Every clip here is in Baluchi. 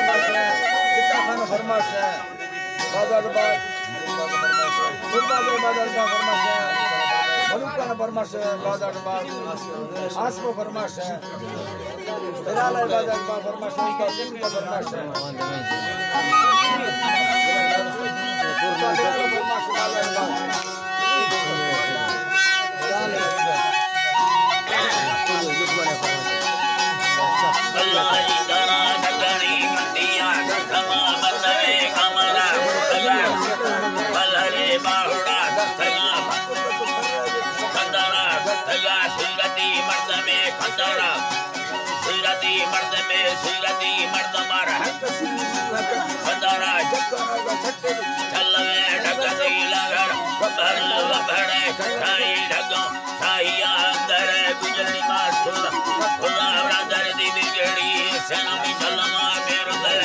فرمائش ہے، بازار باز، فرمائش ہے، بازار باز، فرمائش ہے، ملوکان فرمائش ہے، بازار باز، آسمو فرمائش ہے۔ بلال ءِ بازار پہ فرمائش، استاد سنگھ پہ فرمائش۔ اللہ ءِ درا نگری مندیا، دستما بندے کمرا، بلرے باہڑا، دستگا، کندرا، دستگا، سیرتی مردمے کندرا۔ سیرتی مردمے، سیرتی مردمار، بندارا، چلوے ڈگتی لگر، بھر بھڑے کٹائی ڈگوں، شاہی اندر گزری ماسور، خدا برادر دی بگڑی، سنمی چلوا میرے۔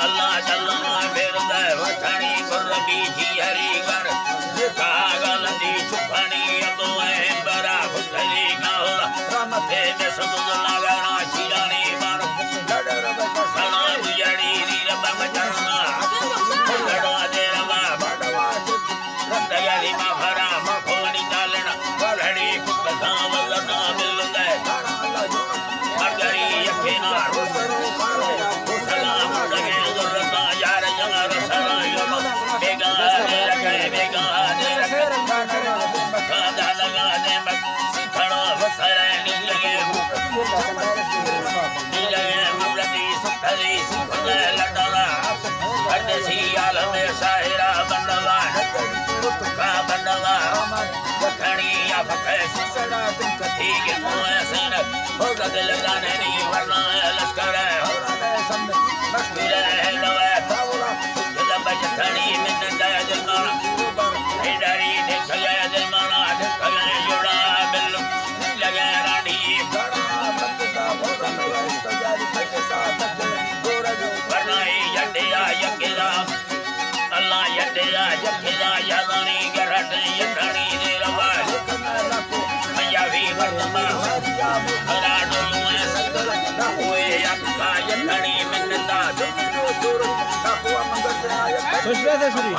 اللہ جل ما پھر دے وٹھانی قربی جی ہری گر، جتا گلتی چھپانی ابو اے برا بھٹلی گاہلا، رحمت میں سبز لگنا چیرانی بار، سنا بجڑی دی رب مچرنا، لڑوا دے روا بڑوا، رندگری ما بھرا ما کھونی ڈالنا، گلڑی کتا ولنا مل دے۔ مگری یکینا، سلام لگے ضرورت یار یار سلام، بیگا دے رکھے، بیگا دے رکھے، کادا لگا دے مت، کھڑا وسرے نیلے، نیلے مورتی سکھلی سکھلے لٹلا، پردیسی عالم ساحرہ بندوا، کا بندوا، کھڑی یا پھکے سڑا تم کتی کے موئے سینک، ہو گدل گانے نی ورنا ہے لشکر ہے، ہو رہا ہے سمجھ، مشکل ہے لوے، تاولا، دل بج کھڑی من دے دل مانا، ڈری دیکھ لے دل مانا، دیکھ لے جوڑا بلو، لگے راڑی، بڑا بندہ، بہت بڑا اس کو جاری، کھڑی ساتھ کے، گورج، ورنائی، جٹیا، یکلا، اللہ یکے یا یکے یا یزانی گرٹیں یکانی دے روا۔ میاوی مردما ہرا ڈولویں سکل ہوئے یکا یکانی منتا۔ خوش بات ہے شریف۔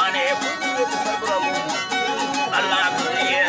اللہ کلیے